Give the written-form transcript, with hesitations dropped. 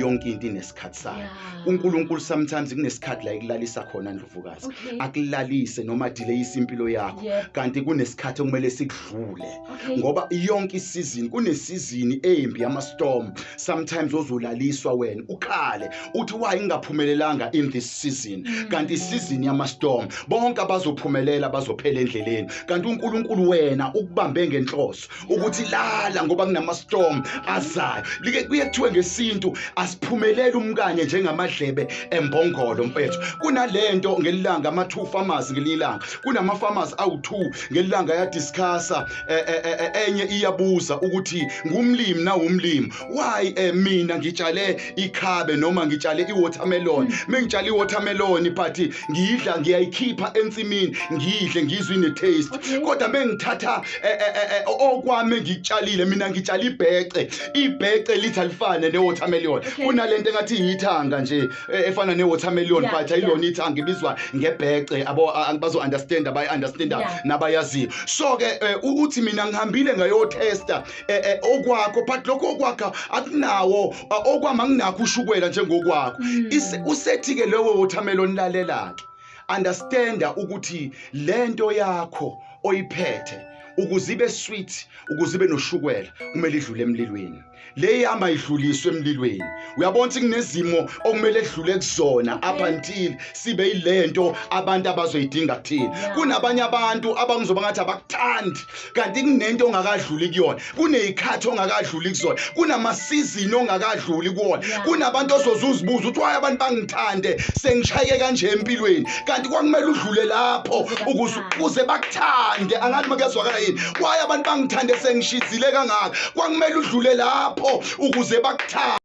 Yonke into inesikhathi sayo. UNkulunkulu sometimes kunesikhathi la ekulalisa khona, Ndlovukazi, akulalise noma delayise impilo yakho, kanti kunesikhathi okumele sikudlule, ngoba yonke isizini, kunesizini embi yama-storm. Sometimes ozolaliswa wena, ukhale uthi, "Why ngingaphumelelanga in this season?" Kanti isizini yama-storm, bonke abazophumelela bazophela endleleni, kanti uNkulunkulu wena ukubambe ngenhloso ukuthi lala, ngoba kunama-storm azayo. Like kuye kuthiwe ngesintu, asiphumeleli umkanye njengamadlebe embongolo, mfethu. Kunalento ngelilanga ama-two farmers, ngelinye ilanga kunama-farmers awu-two, ngelilanga yadiscussa, enye iyabuza ukuthi, "Ngumlimi na umlimi, why mina ngitshale ikhabe noma ngitshale i-watermelon, mengitshale i-watermelon, but ngiyidla, ngiyayikhipha ensimini, ngiyidle, ngizwe ine-taste, kodwa mengithatha okwami engikutshalile, mina ngitshala ibhece, ibhece lithi alifane ne-watermelon?" Kunalento engathi yithanga nje, efana ne-watermelon, but ayilona ithanga, ibizwa ngebhece. Abo bazo-understand, abayi-understanda nabayaziyo. So ke uthi, "Mina ngihambile ngayotesta okwakho, but lokho okwakho akunawo, okwami anginakho ushukela njengokwakho." Usethi-ke lowo watermelon, "Lalela-ke, understanda ukuthi lento yakho oyiphethe, ukuze ibe sweet, ukuze ibe noshukela, kumele idlule emlilweni. Le yami ayidluliswe emlilweni." Uyabona ukuthi kunezimo okumele edlule kuzona up until sibe yilento abantu abazoyidinga kuthina. Kunabanye abantu abangizoba ngathi abakuthandi, kanti kunento ongakadluli kuyona, kuney'khathi ongakadluli kuzona, kunama-season ongakadluli kuwona. Kunabantu ozoze uzibuza ukuthi, "Why abantu bangithande sengishayeke kanje empilweni?" Kanti kwakumele udlule lapho ukuze bakuthande. Ukuze bakuthande. Angathi makuyazwakala yini. Why abantu bangithande sengishizile kangaka? Kwakumele udlule lapho ukuze bakuthande.